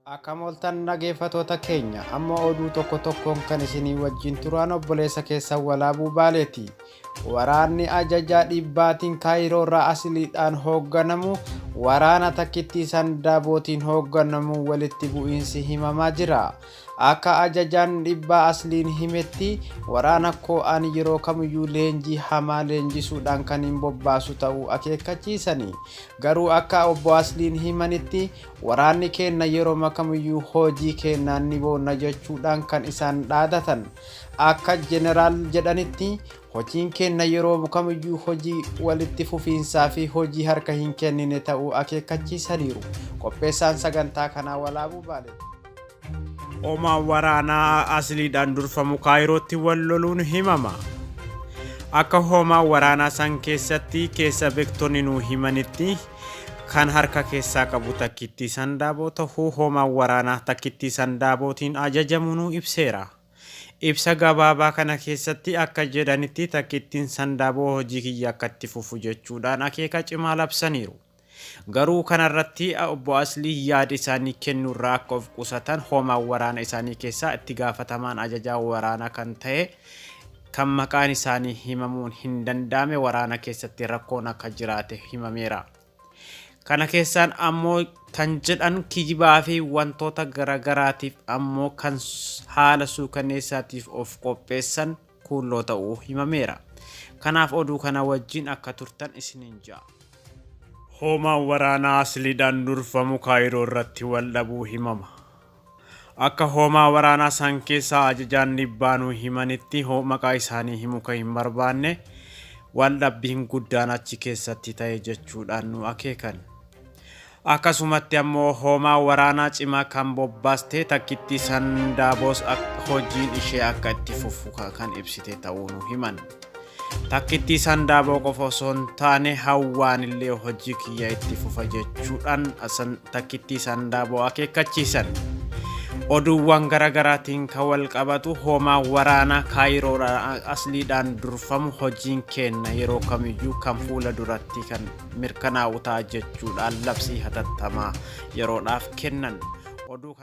Akkam ooltan dhageeffatoota keenya amma oduu tokko tokkoon kan isinii wajjin turaan obboleessa keessan Walaabuu Baaleeti. Waraanni ajajaa dhibbaatiin Kaayiroo irraa asiliidhaan hoogganamu waraana takkittii Sandaabootiin hoogganamu walitti bu'iinsi himamaa jira. Akka ajajaan dhibbaa Asliin himetti, waraana koo ani yeroo kamiyyuu leenjii hamaa leenjisuudhaan kanin bobbaasu ta'uu akeekkachiisani. Garuu akka Obbo Asliin himanitti, waraanni keenna yeroma kamiyyuu hojii keennaan ni boonna jechuudhaan kan isaan dhaadatan. Akka Jeneraal jedhanitti, hojiin keenna yeroo kamiyyuu hojii walitti fufiinsaa fi hojii harka hin kennine ta'uu akeekkachiisaniiru. Qopheessaan sagantaa kanaa Walaabuu Baaleeti. Hoomaan waraanaa asliidhaan durfamu Kaayirootti wal loluun himama. Akka hoomaa waraanaa san keessatti keessa beektonni nuu himanitti kan harka keessaa qabu takkittii Sandaaboo tahuu hoomaan waraanaa takkittii Sandaabootiin ajajamu nuu ibseera. Ibsa gabaabaa kana keessatti akka jedhanitti takkittiin Sandaaboo hojii kiyya akka itti fufu jechuudhaan akeeka cimaa labsaniiru. Garuu kanarratti Obbo Aslii yaada isaanii kennuurraa akka of qusatan hoomaan waraana isaanii keessaa itti gaafatamaan ajajaa waraanaa kan ta'e kan maqaan isaanii himamuun hin danda'ame waraana keessatti rakkoon akka jiraate himameera. Kana keessaan ammoo kan jedhan kijibaa fi wantoota garagaraatiif ammoo kan haala suukaneessaatiif of qopheessan kuulloo ta'uu himameera. Kanaaf oduu kana wajjin akka turtan isiniin ja'a. Hoomaan waraanaa Asliidhaan durfamu Kaayiroo irratti wal dhabuu himama. Akka hoomaa waraanaa san keessaa ajajaan dhibbaa nuu himanitti maqaa isaanii himuu kan hin barbaanne wal dhabbiin guddaan achi keessatti ta'e jechuudhaan nu akeekan. Akkasumatti ammoo hoomaa waraanaa cimaa kan bobbaaste takkittii Sandaaboos hojiin ishee akka itti fufu kan ibsite ta'uu nu himan. Takkittii Sandaaboo qofa osoo hin taane hawwaanillee hojii kiyya itti fufa jechuudhaan takkittii Sandaaboo akeekkachiisan. Oduuwwan garaagaraatiin kan wal qabatu hoomaa waraanaa Kaayiroodhaan asliidhaan durfamu hojiin keenna yeroo kamiyyuu kan fuula duratti kan mirkanaa'u ta'a jechuudhaan labsii hatattamaa yeroodhaaf kennan. Oduu kana.